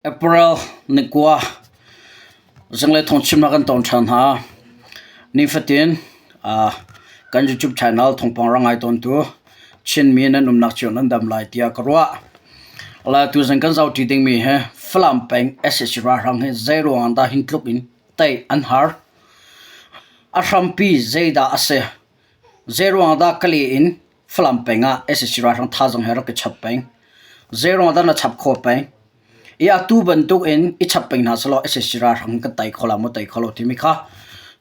April nikua zinglei thawngchimnak kan ton ṭhan hna. Nifatin kan YouTube channel thawngpang rak ngai tawntu Chinmi nan umnak cio nan dam lai tiah ka ruah. La tuzing kan zohṭi dingmi hi Falam peng sac ralhrang hi zeiruang dah hin tluk in tei an har? A hrampi zeidah a si? Zeiruang dah Kale in Falam peng ah sac ralhrang thazaang he rak i chap peng. Zeiruang dah na chap khawh peng? I atu bantuk in i chap peng hna selaw sac ralhrang kan tei kho la maw tei kho lo timi kha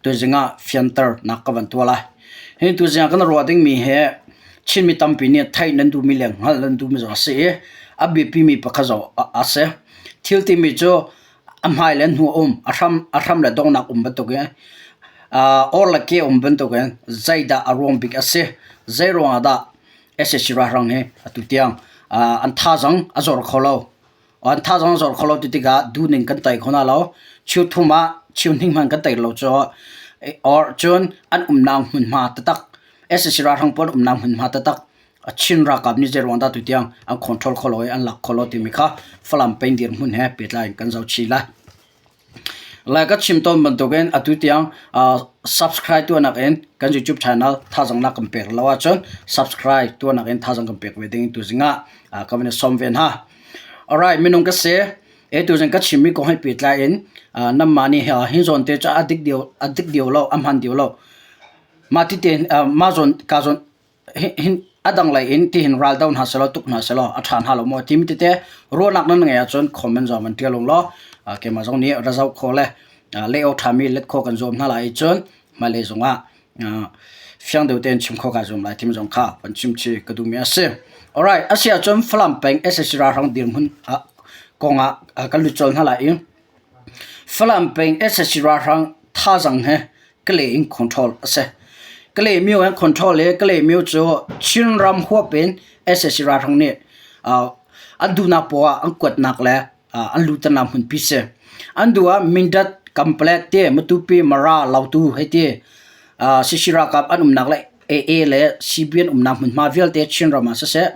tuzing ah fianter nak ka van tuah lai. Hi tuzing ah kan ruah dingmi hi Chinmi tampi nih theih nan duhmi le hngalh nan duhmi zong a si i a biapimi pakhat zong a si. Thil timi cu a hmai le hnu a um, a hram le donghnak um bantuk in or le ke um bantuk in zeidah a ruang bik a si, zei ruangah dah sac ralhrang hi atu tiang an thazaang a zor kho lo. An thazaang a zor kho lo ti tikah duhning kan tei kho hna lo. Chiu thum ah chiu hnih hmanh kan tei lo cu or cun an umnak hmunhma taktak sac ralhrang pawl umnak hmunhma taktak Chin ralkap nih zeiruang dah tutiang an control kho lo i an lak kho lo timi kha Falam peng dirhmun he pehtlai in kan zoh chih lai. Lai ka chim tawn bantukin atu tiang subscribe tuahnak in kan YouTube channel thazang na kan pek lo ahcun subscribe tuahnak in thazang kan pek ve ding tu zingah ka van i sawm ve hna. Alright, minung ka si. E tu zing ka chimmi kong he pehtlai in namma nih hi zawn te cu a dik dio a dik dio lo a hman dio lo. Mah ti te mah zawn ka zawn A danglei in tihin ral do hna sehlaw tuk hna sehlaw a ṭha hna lo maw timi tete ruahnak nan ngeih ahcun comment zong van ṭial ung law keimah zong nih ra zoh khawh le leh awk ṭhami let khawh kan zuam hna lai i cun hmailei zongah fiang deuh tein chim khawh kaa zuam lai timi zong kha van chim chih ka duhmi a si. Alright, a si ahcun Falam peng sac ralhrang dirhmun kongah kan lut colh hna lai i Falam peng sac ralhrang thazaang he Kalay in control a si. Kalay myo in control i Kalay myo cu Chinram huap in sac ralhrang nih an duhnak poah ah an kuatnak le an luhternak hmunpi si. An duh ah Mindat, Kamplet te Matupi, Mara, Lautu hei ti CC ralkap an umnak le AA le CB an umnak hmunhma vialte Chinram ah siseh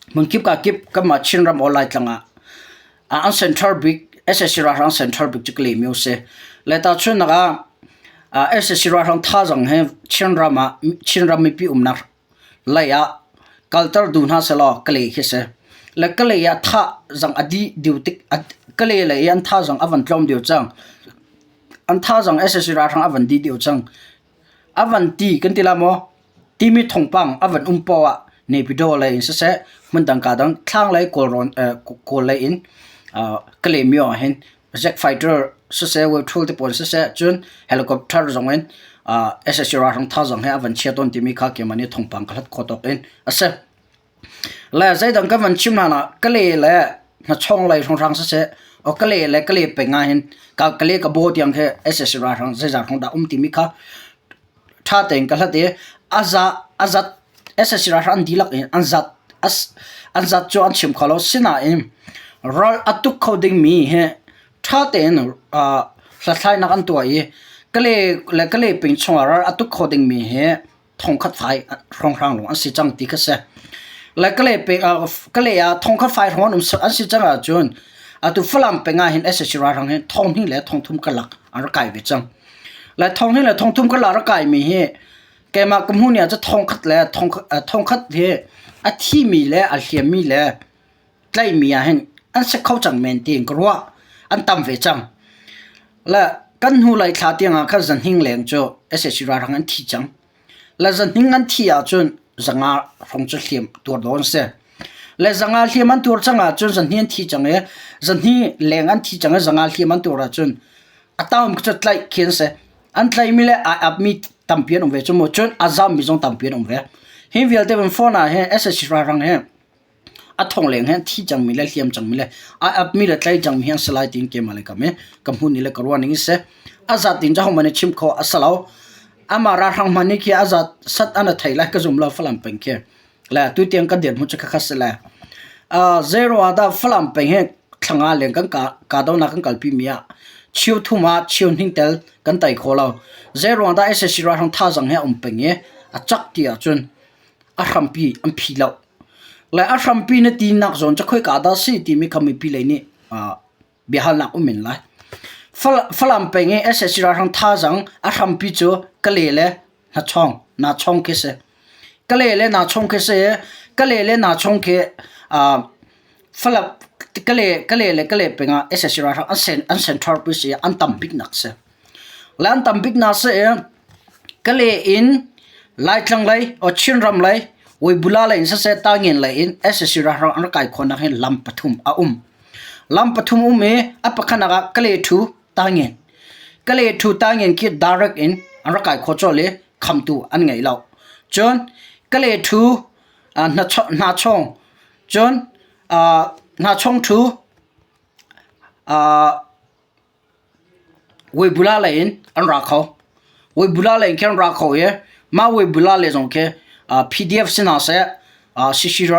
Hmunkip kakip kanmah Chinram or Laitlang ah an center bik sac ralhrang center bik cu Kalaymyo si. Le tahchunhnak ah sac ralhrang thazaang hi Chinram ah Chinram mipi umnak lei ah kalter duh hna sehlaw Kalay khi si. Le Kalay ah thazang a dih dih tik Kalay lei i an thazaang a van tlawm deuh cang. An thazaang sac ralhrang a van dih deuh cang. A van ti kan ti la maw? Timi thawngpang a van um poah ah Naypyidaw lei in siseh, hmundang kaa dang thlanglei Kawlrawn Kawl lei in Kalaymyo ah hin jet fighter siseh, Whirlpool te pawl siseh, cun helicopter zong in sac ralhrang thazaang he a van chia tawn timi kha keimah nih thawngpang ka hlat khawh tawk in a si. Le zeidang kan van chim hlan ah Kalay le hnachawng lei hrawnghrang siseh, aw Kalay le Kalay peng ah hin Kalay ka baw tiang khi sac ralhrang zeizat hrawng dah um timi kha Ṭha tein ka hlat i a zat sac ralhrang an dihlak in an zat an zat cu an chim kho lo. Sinain ral a tuk kho dingmi hi ṭha tein hlathlainak an tuah i Kalay le Kalay peng chungah ral a tuk kho dingmi hi thongkhat fai hrawnghrang lawng an si cang ti kha si. Le Kalay peng Kalay ah thongkhat fai hrawng an um an si cang ahcun atu Falam peng ah hin sac ralhrang hi thonghnih le thongthum karlak an rak kai ve cang. Le thonghnih le thongthum karlak a kaimi hi keimah ka hmuh ni ah cun thongkhat le thongkhat hi a thimi le a hliammi le tlaihmi ah hin an si kho cang men tiin ka ruah. An tam ve cang. Le kan hnulei thla tiang ah khan zahning leng cu sac ralhrang an thi cang. Le zahning an thi ahcun zanga hrawng cu hliam tuar dawh an si. Le zanga hliam an tuar cang ahcun zahnih an thi cang i zahnih leng an thi cang i zanga hliam an tuar ahcun A taum cu tlaih khi an si. An tlaihmi le ai apmi tampi an um ve cu mu. Cun a zammi zong tampi an um ve. Hi vialte van phone ah hin sac ralhrang hi a thong leng he thi cangmi le hliam cangmi le ai apmi le tlai cangmi hi an si lai tiin keimah le kam i ka hmun le ka ruah ning si. A zat in ahohmanh nih chim khawh a si lo. Amah ralhrang hmanh nih khi a zat sat an a thei lai ka zum lo Falam peng khi. Le tutiang kan dirhmun cu khakha si le. Zero ah dah Falam peng hi thlanga leng kan kahdohnak kan kalpi mi ah cheu thum ah cheu hning tel kan tai kho lo. Zeiruang dah sac ralhrang thazaang he a um peng i a cak ti ahcun a hrampi an phi lo. Le a hrampi na tinak zawn cu khoika dah si timi kha mipi lei nih biahalnak um men lai. Falam peng i sac ralhrang thazaang a hrampi cu Kale le Hnachawng, Nachawng khi si. Kale le Nachawng khi si i Kale le Nachawng khi Falam Kale Kale le Kale peng ah sac ralhrang an sen an central pi si i an tam biknak si. Le an tam biknak si i Kale in Laitlang lei or Chinram lei Weibula lei in siseh Tangin lei in sac ralhrang an rak kai khawhnak hi lam pathum a um. Lam pathum um i a pakhatnak ah Kale ṭhu Tangin. Kale ṭhu Tangin khi direct in an rak kai khawh colh i khamtu an ngei lo. Cun Kale ṭhu Hnachawng cun Hnachawng ṭhu Weibula lei in an ra kho. Weibula lei in khin an ra kho i mah Weibula lei zong khi PDF si hna seh, CC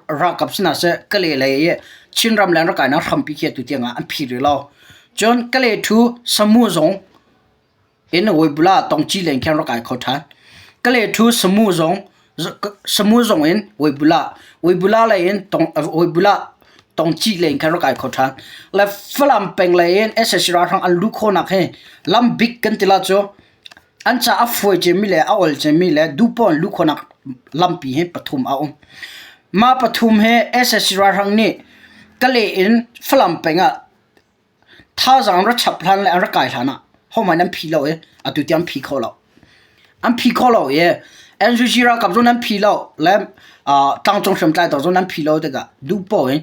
ralkap si hna seh, Kale lei i Chinram lei an rak kainak hrampi khi atu tiang ah an phi rih lo. Cun Kale ṭhu Samu zong in Weibula Tongci lei in khin an rak kai kho ṭhan. Kale ṭhu Samu zong Samu zong in Weibula Weibula lei in Tong Weibula Tongci lei in khan rak kai kho ṭhan. Le Falam peng lei in sac ralhrang an luh khawhnak hi lam bik kan ti la cu an ca a fawi cemmi le a ol cemmi le duhpoh an luh khawhnak lampi hi pathum a um. Mah pathum hi sac ralhrang nih Kale in Falam peng ah Thazaang an ra chap hlan le an ra kai hlan ah hohmanh an phi lo i atu tiang an phi kho lo. An phi kho lo i NUG ralkap zong an phi lo le tlangcung hriamtlai tawk zong an phi lo tikah duh paoh in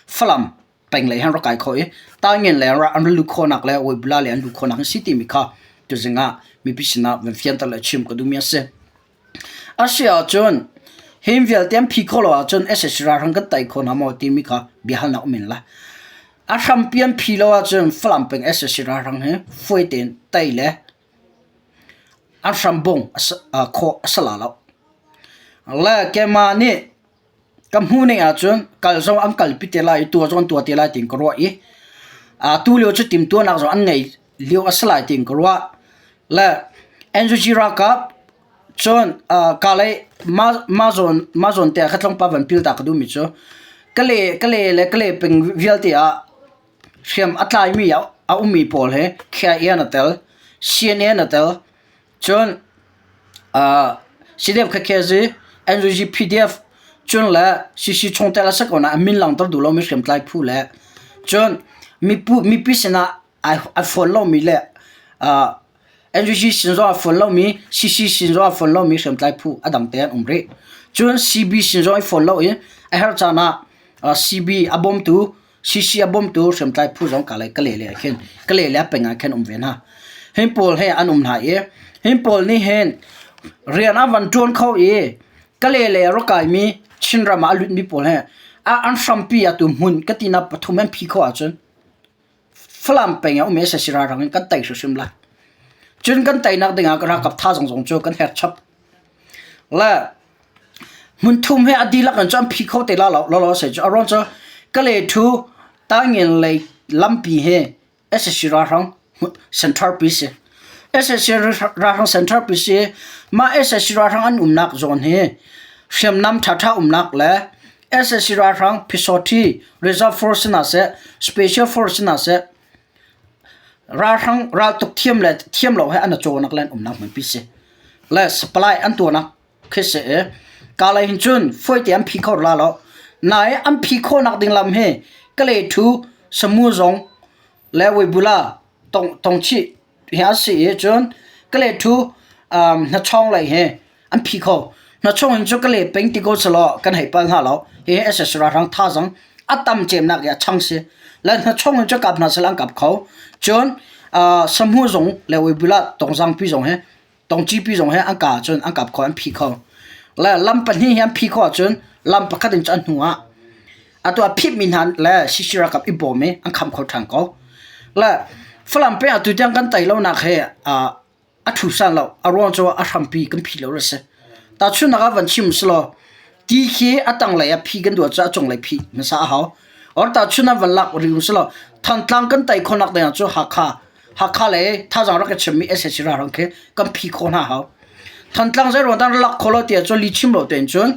Falam peng lei han rak kai kho i Taingen lei an ra lut khawhnak le Weibula lei an luh khawhnak an si timi kha tuzing ah mipi sinah van fianter le chim ka duhmi a si. A si ahcun hi vialte an phi khawh lo ahcun sac ralhrang kan tei kho hna maw timi kha biahalnak um men lai. A hrampi an phi lo ahcun Falam peng sac ralhrang hi fawi tein tei le an hrambung khawh a si la lo. Le keimah nih ka hmuh ning ahcun kal zong an kalpi te lai i tuah zong an tuah te lai tiin ka ruah i atu lio cu timhtuahnak zong an ngei lio a si lai tiin ka ruah. Le NUG ralkap cun kalay mah zawn mah zawn te ah kha tlawmpal van pil ta ka duhmi cu kale kale le kale peng vialte ah hriam a tlaimi a ummi pawl hi KIA a tel, CNA a tel, cun CDF kha NUG PDF cun le CC chungtel a si ko nain a min langhter duh lomi hriamtlai phu le cun mipi sinah ai fawn lomi le NUG sin zong a fawn lomi CC sin zong a fawn lomi hriamtlai phu a dang te an um rih. Cun CB sin zong i fawn lo i a herh caan ah CB a bawmtu CC a bawmtu hriamtlai phu zong ka le le ah khin ka le le peng ah khin um ve hna. Hi pawl he an um hna i hi pawl nih hin rian a van ṭuan kho i ka le le rak kaimi Chinram ah a lutmi pawl he an hrampi atu hmun ka tinak pathum an phi khawh ahcun Falam peng ah um i sac ralhrang in kan tei hrimhrim lai. Cun kan teinak ding ah ralkap thazaang zong cu kan herh chap. Le hmunthum he a dihlak in cu an phi kho te la lo lo se cu a ruang cu Kale thu Tangin lei lampi hi sac ralhrang central pi si. sac ralhrang central pi si mah sac ralhrang an umnak zawn hi hriamnam ṭhaṭha umnak le sac ralhrang Phisawṭhi Reserve Force hna seh, Special Force hna seh, ralhrang raltuk thiam le thiam lo he an i cawnak le an umnak hmunpi si. Le supply an tuahnak khi si i kalay hin cun fawi te an phi kho la lo. Nain an phi khawhnak ding lam hi Kalay thu Samu zong le Weibula tong tongchih hi a si i cun Kalay thu um, hnachawng lei hi an phi kho. Hnachawng in cu ka le peng ti ko selaw kan hei pal hna lo. Hi SS ralhrang thazang a tam cemnak i a chang si. Le hnachawng in cu kap hna selaw an kap kho. Cun uh, samhu zong le Weibula tongzangpi zong hi tongcipi zong hi an ka cun an kap kho an phi kho. Le lam pahnih hi an phi kho ahcun lam pakhat in cu an hnu ah atu a phitmi hna le CC ralkap i bawm i an kham kho ṭhan ko. Le Falam peng atu tiang kan tei lonak hi uh, a ṭhu san lo. A ruang cu a hrampi kan phi lo a si. Tahchunhnak ah van chim selaw ti khi a tanglei ah phi kan duh ahcun a cunglei phi hmasa a hau. Or tahchun ah van lak rih u selaw Thantlang kan tei khawhnak ding ah cu Hakha Hakha le thazaang rak i chimmi sac ralhrang khi kan phi khawh hna hau. Thantlang zei ruang dah lak khawh lo ti ahcun lihchim lo tein cun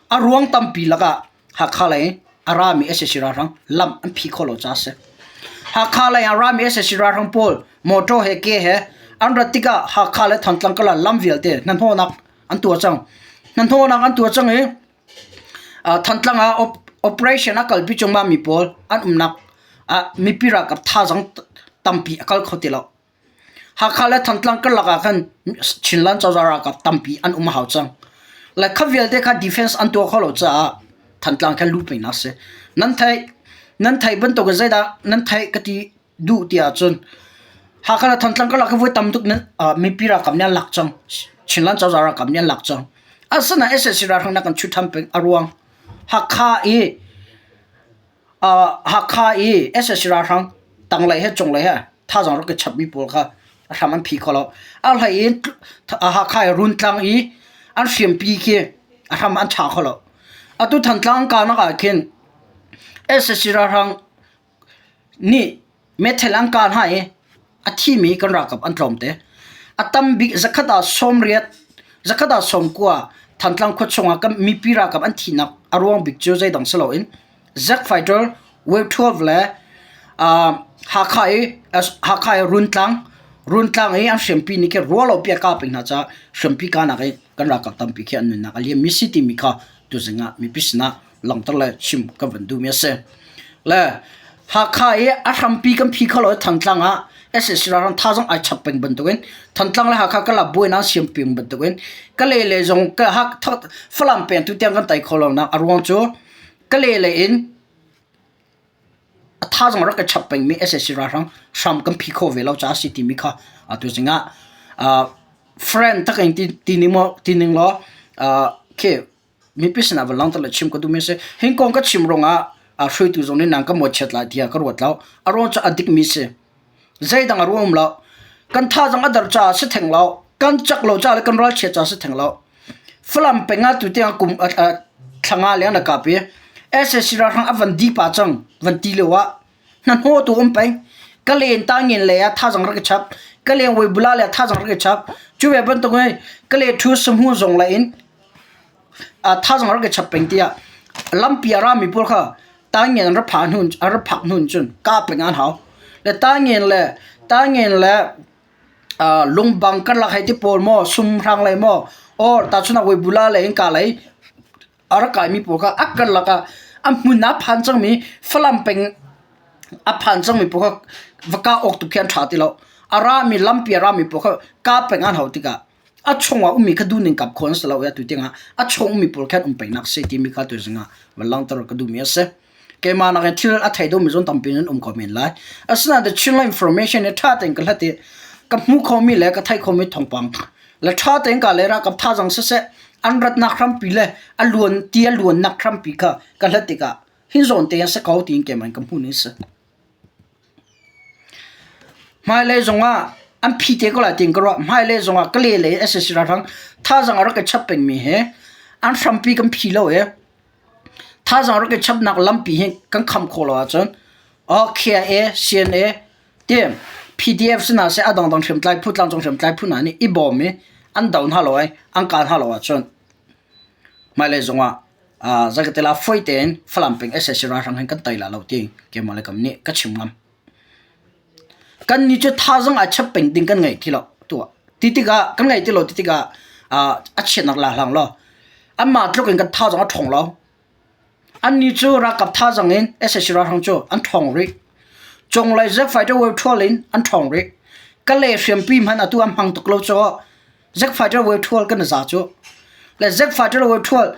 a ruang tampi lakah. Hakha lei a rami sac ralhrang lam an phi khawh lo caah a si. Hakha lei a rami sac ralhrang pawl motor he ke he an rat tikah Hakha le Thantlang karlak lam vialte hnahnawhnak an tuah cang. Hnahnawhnak an tuah cang i Thantlang ah operation a kalpi cuahmah mi pawl an umnak ah mipi ralkap thazaang tampi a kal kho ti lo. Hakha le Thantlang karlak ah khan Chinland cozah ralkap tampi an um a hau cang. Le kha vialte kha defense an tuah khawh lo caah Thantlang khan luh peng a si. Nan theih nan theih bantuk in zeidah nan theih ka ti duh ti ahcun Hakha le Thantlang karlak hi voi tam tuk nan mipi ralkap nih an lak cang. Chinland cozah ralkap nih an lak cang. Asinain sac ralhrang nak an chut ṭhan peng a ruang Hakha i Hakha i sac ralhrang tanglei he cunglei he thazaang rak i chapmi pawl kha a hram an phi kho lo. A hlei in Hakha i Runtlang i an hriampi khi a hram an ṭha kho lo. Atu Thantlang kahnak ah khin sac ralhrang nih meithal an kah hna i a thimi kan ralkap an tlawmte. A tam bik zakhat ah sawmriat, zakhat ah sawmkua Thantlang khua chungah kan mipi ralkap an thihnak a ruang bik cu zeidang si loin Zack Fighter, Wave 12 le Hakha i Hakha i Runtlang, Runtlang i an hriampi nih khin ruahlopi a kah peng hna caah hriampi kahnak i kan ralkap tampi khi an nunnak a liam mi si timi kha tuzing ah mipi sinah langhter le chim kan van duhmi a si. Le Hakha i a hrampi kan phi kho lo i Thantlang ah sac ralhrang thazaang ai chap peng bantukin Thantlang le Hakha karlak buainak siam peng bantukin Kalay le zong Falam peng tu tiang kan tai kho lo nak a ruang cu Kalay lei in a thazaang rak i chap pengmi sac ralhrang hram kan phi kho ve lo caah a si timi kha atu zingah friend takin ti ning maw ti ning law khi mipi sinah van langhter le chim ka duhmi a si. Hi kong ka chim ruangah hruaitu zong nih nang ka mawhchiat lai tiah ka ruat lo. A ruang cu a dikmi si. Zeidang a ruang um lo. Kan thazaang a der caah si theng lo. Kan cak lo caah le kan ralchiat caah si theng lo. Falam peng ah tutiang kum thla nga leng na kap i sac ralhrang a van di pa cang van ti lio ah hnahnawh tu um peng. Ka len ta ngin le ah thazaang rak i chap. Ka leng weibula le thazaang rak i chap. Cu ve bantuk in ka le thu sahmu zong le in thazaang rak i chap peng tiah lampi a rami pawl kha tangen an ra phak hnu an ra phak hnu cun kah peng an hau. Le tangen le tangen le lungbang karlak hei ti pawl maw sumhrang lei maw or tahchunhnak Weibula lei in ka lei a rak kaimi pawl kha a karlak ah a hmun ah phan cangmi Falam peng a phan cangmi pawl kha va kah awk tuk khi an ṭha ti lo. A rami lampi a rami pawl kha kah peng an hau tikah a chungah ummi kha duhning kap kho an si lo i atu tiangah a chung ummi pawl khan um pengnak si timi kha tu zingah van langhter ka duhmi a si. Keimah nak in thil a thei deuhmi zong tampi nan um ko men lai. Asinain the Chinland information hi ṭha tein ka hlat i ka hmu khomi le ka theih khomi thawngpang le ṭha tein ka le ralkap thazaang siseh an ratnak hrampi le a luan ti a luannak hrampi kha ka hlat tikah hin zawn te an si ko tiin keimah in ka hmuh ning a si. Hmailei zongah an phi te ko lai tiin ka ruah. Hmailei zongah ka le lei sac ralhrang thazaang a rak i chap pengmi hi an hrampi kan phi lo i thazaang rak i chapnak lampi hi kan kham khawh lo ahcun KIA, CNA ti PDF si hna seh a dangdang hriamtlai phu tlangcung hriamtlai phu hna nih i bawm i an do hna lo i an kal hna lo ahcun hmailei zongah Zeikatila fawi tein Falam peng sac ralhrang hin kan tei la lo ti keimah le kam nih ka chim ngam. Kan nih cu thazaang ai chap peng ding kan ngei ti lo tuah. Ti tikah kan ngei ti lo ti tikah a chiatnak la hlang law anmah tluk in kan thazaang a ṭhawng lo. Annih cu ralkap thazaang in sac ralhrang cu an ṭhawng rih. Cunglei Zack Fighter Wave ṭhual in an ṭhawng rih. Kalay hriampi hmanh atu an hmang tuk lo cu Zack Fighter Wave ṭhual kan i za cu. Le Zack Fighter Wave ṭhual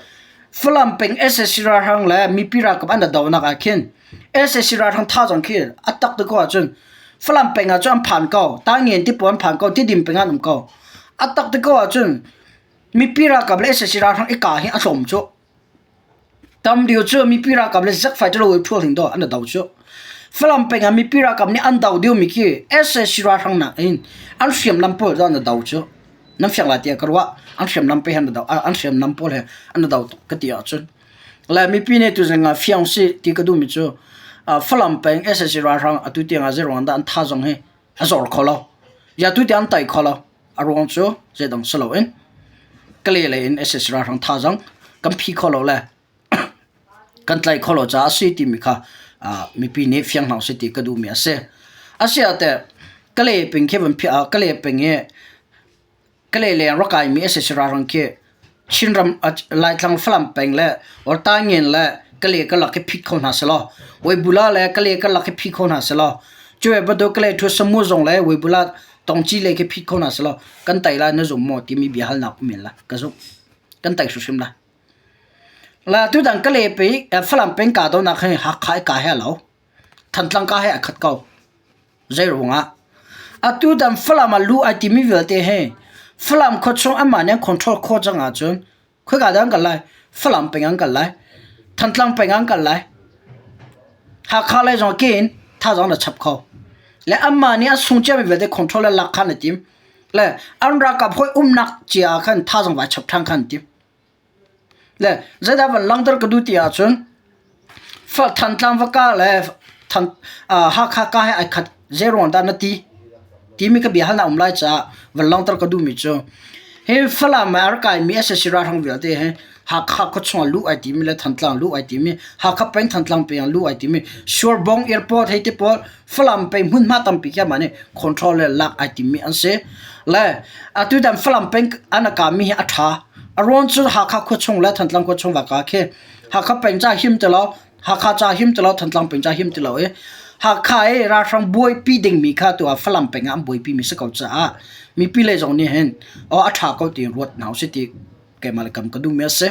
Falam peng sac ralhrang le mipi ralkap an i donak ah khin sac ralhrang thazaang khi a tak ti ko ahcun Falam peng ah cun an phan ko. Tangen ti pawl an phan ko. Tidim peng ah an um ko. A tak ti ko ahcun mipi ralkap le sac ralhrang i kah hi a tlawm cu. Tam deuh cu mipi ralkap le Zack Fighter Wave ṭhual hing dawh an i do cu. Falam peng ah mipi ralkap nih an do deuhmi khi sac ralhrang nakin an hriamnam pawl dah an i do cu. Nan fiang lai tiah ka ruah. An hriamnam pe he an i do an hriamnam pawl he an i do tuk ka ti ahcun. Le mipi nih tuzing ah fiang sih ti ka duhmi cu Falam peng sac ralhrang atu tiang ah zeiruang dah an thazaang hi a zor kho lo. Ya tu tiang an tai kho lo. A ruang cu zeidang si loin Kalay lei in sac ralhrang thazaang kan phi kho lo le. Kan tlaih khawh lo caah a si timi kha mipi nih fiang hna usih ti ka duhmi a si. Asiah teh Kalay peng khi van phiah ah Kalay peng i Kalay leng rak kaimi a si ralhrang khi Chinram Laitlang Falam peng le or Taingen le Kalay karlak khi phit kho hna selaw Weibula le Kalay karlak khi phit kho hna selaw cuve bantuk Kalay thu Samu zong le Weibula Tongci lei khi phit kho hna selaw kan tai lai na zum maw timi bia halnak um men la ka zumh kan tai hrimhrim lai. La tutan Kalay pe Falam peng ka donak hi Hakha i ka he lo Thantlang ka he a khat ko. Zeiruangah? Atutan Falam ah luh ai timi vialte hi Falam khuachung anmah nih an control khawh cang ahcun khoika dah an kal lai? Falam peng an kal lai. Thantlang peng an kal lai. Hakha lei zong ke in thazaang na chap kho. Le anmah nih an sung ciami vialte control le lak khan a tim. Le an ralkap hawi umnak cia ah khan thazaang vai chap ṭhan khan an tim. Le zeidah van langhter ka duh ti ahcun Thantlang va ka le Hakha ka he ai khat zeiruang dah na ti timi ka bia halnak um lai caah van langhter ka duhmi cu hi Falam ah a rak kaimi sac ralhrang vialte hi Hakha khuachung ah luh ai timi le Thantlang luh ai timi Hakha peng Thantlang peng ah luh ai timi Surbung airport hei ti pawl Falam peng hmunhma tampi khi amah nih control le lak ai timmi an si. Le atutan Falam peng an a kami hi a ṭha. A ruang cu Hakha khuachung le Thantlang khuachung va ka khi Hakha peng ca him ti lo, Hakha ca him ti lo, Thantlang peng ca him ti lo i Hakha i ralhrang buaipi dingmi kha tu ah Falam peng ah an buaipi mi si ko caah mipi lei zong nih hin aw a ṭha ko tiin ruat hna usih ti keimah le kam ka duhmi a si.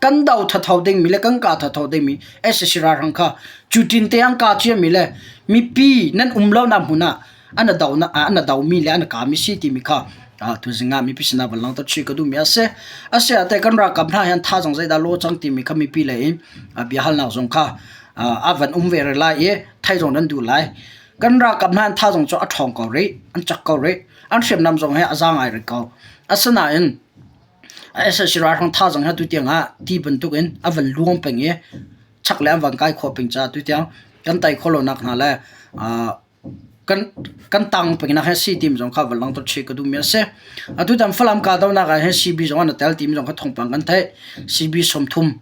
Kan do thatho dingmi le kan ka thatho dingmi sac ralhrang kha cutin te an ka ciami le mipi nan um lonak hmun ah an do an domi le an kami si timi kha tuzing ah mipi sinah van langhter chih ka duhmi a si. A si ah teh kan ralkap hna hian thazaang zeidah law cang timi kha mipi lei in biahalnak zong kha a van um ve rih lai i theih zong nan duh lai. Kan ralkap hna an thazaang cu a ṭhawng ko rih, an cak ko rih, an hriamnam zong hi a za ngai rih ko. Asinain sac ralhrang thazaang hi tutiang ah ti bantuk in a van luang peng i chaklei an van kai khawh peng caah tutiang kan tai khawh lonak hna le kan kan tang pengnak hi si timi zong kha van langhter chih ka duhmi a si. Atutan Falam kahdohnak ah hin CB zong an i tel timi zong kha thawngpang kan theih. CB 30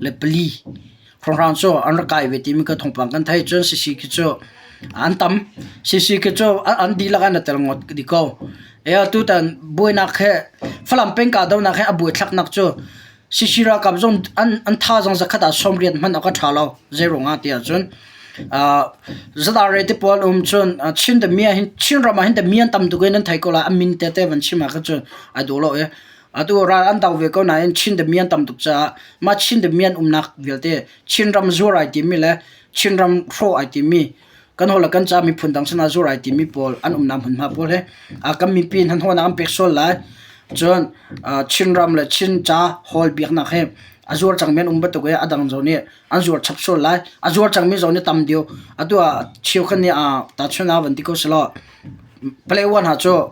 le pali hrawnghrang cu an rak kai ve timi kha thawngpang kan theih. Cun CC khi cu an tam. CC khi cu an dihlak an i tel ngawt dih ko. E atutan buainak he Falam peng kahdohnak he a buaithlaknak cu CC ralkap zong an an thazaang zakhat ah 80 hmanh awk a ṭha lo. Zeiruang ah tiah cun ZRA te pawl um cun Chin dami ah hin Chinram ah hin dami an tam tuk i nan thei ko lai. A min tete van chim ah khan cun ai dawh lo i atu ral an do ve ko nain Chin dami an tam tuk caah mah Chin dami an umnak vialte Chinram zuar ai timi le Chinram hrawh ai timi kan hawl le kan ca miphun dang sinah zuar ai timi pawl an umnak hmunhma pawl hi kan mipi hnahnawhnak an pek sual lai. Cun Chinram le Chin ca hawl biaknak hi a zuar cangmi an um bantuk i a dang zong nih an zuar chap sual lai. A zuar cangmi zong nih tam deuh. Atu ah cheukhat nih tahchun ah van ti ko selaw Palawan hna cu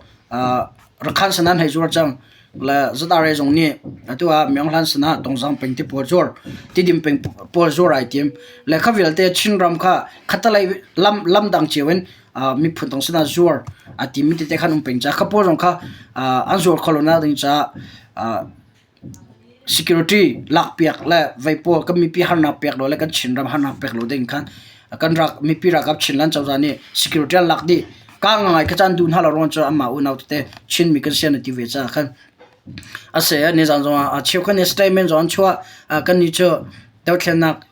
Rakhan sinah an hei zuar cang. Le ZRA zong nih atu ah Myanghlan sinah Tongzang peng ti pawl zuar, Tidim peng pawl zuar ai tim. Le kha vialte Chinram kha khatalei lam lam dang cio in miphun dang sinah zuar a timi tete khan um peng caah kha pawl zong kha an zuar kho lo nak ding caah security lakpiak le vei pawl kan mipi harnak pek lo le kan Chinram harnak pek lo ding khan kan rak mipi ralkap Chinland cozah nih security an lak dih. Ka ngai ka caan duh hna lo ruang cu amah unau tete Chinmi kan sian ti ve caah khan a si nizan zong ah cheukhat nih statement zong an chuah kan nih cu dothlennak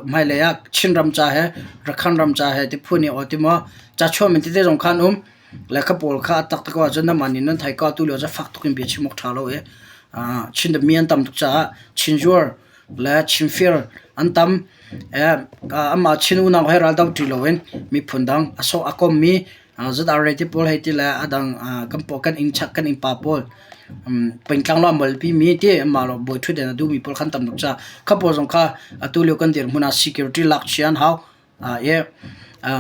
hmailei ah Chinram ca he Rakhan ram ca he ti phun i aw ti maw ca chuah men tete zong khan um le kha pawl kha a taktak ko ahcun namah nih nan thei ko tu lio cu fak tuk in bia chim awk ṭha lo i Chin mi an tam tuk caah Chin zuar le Chin fir an tam. Amah Chin unau he ral do ṭi loin miphun dang a sawh a kommi ZRA ti pawl hei ti le a dang kan paw kan inn chak kan innpa pawl pengtlang lo a molpi mi ti amah lo bawi ṭhutden a duhmi pawl khan tam tuk caah kha pawl zong kha atu lio kan dirhmun ah security lak chia an hau. I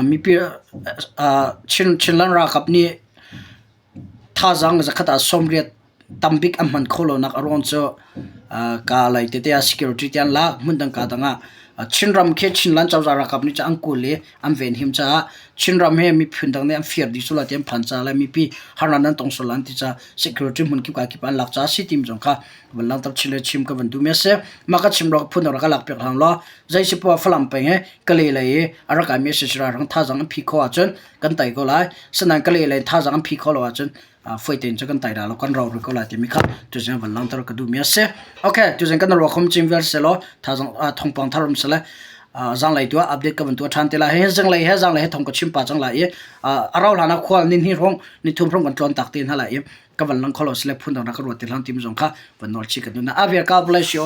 mipi Chinland ralkap nih thazaang zakhat ah 80 tambik an hman khawh lonak a ruang cu kaa lei tete ah security te an lak hmun dang kaa dang ah. Chinram khi Chinland cozah ralkap nih cun an kawl i an venhim caah Chinram hi miphun dang nih an fir dih sual lai ti an phan caah le mipi harnak nan tong sual lai an ti caah security hmun kip ka kip an lak caah si timi zong kha van langhter chin le chim ka van duhmi a si. Mah ka chim ruangah phun dang rak ka lak piak hlang law zei si poah Falam peng hi Kalay lei i a rak kaimi a si ralhrang thazaang an phi khawh ahcun kan tei ko lai. Sinain Kalay lei thazaang an phi khawh lo ahcun fawi tein cu kan tai dah lo kan ro rih ko lai timi kha tuzing van langhter ka duhmi a si. Okay, tuzing kan ruah khom chin vial selaw thazang thongpang thar um sele zanglei tu ah update ka van tuah ṭhan te lai. Hi zinglei he zanglei he thong ka chim pa cang lai i a rau hlan ah khual nin hi rong ni thum rong kan tlawn tak te hna lai i ka van lang kholo sile phun dang rak ka ruat te hlang tim zong kha van nawl chi ka dun na. Avia ka bless you.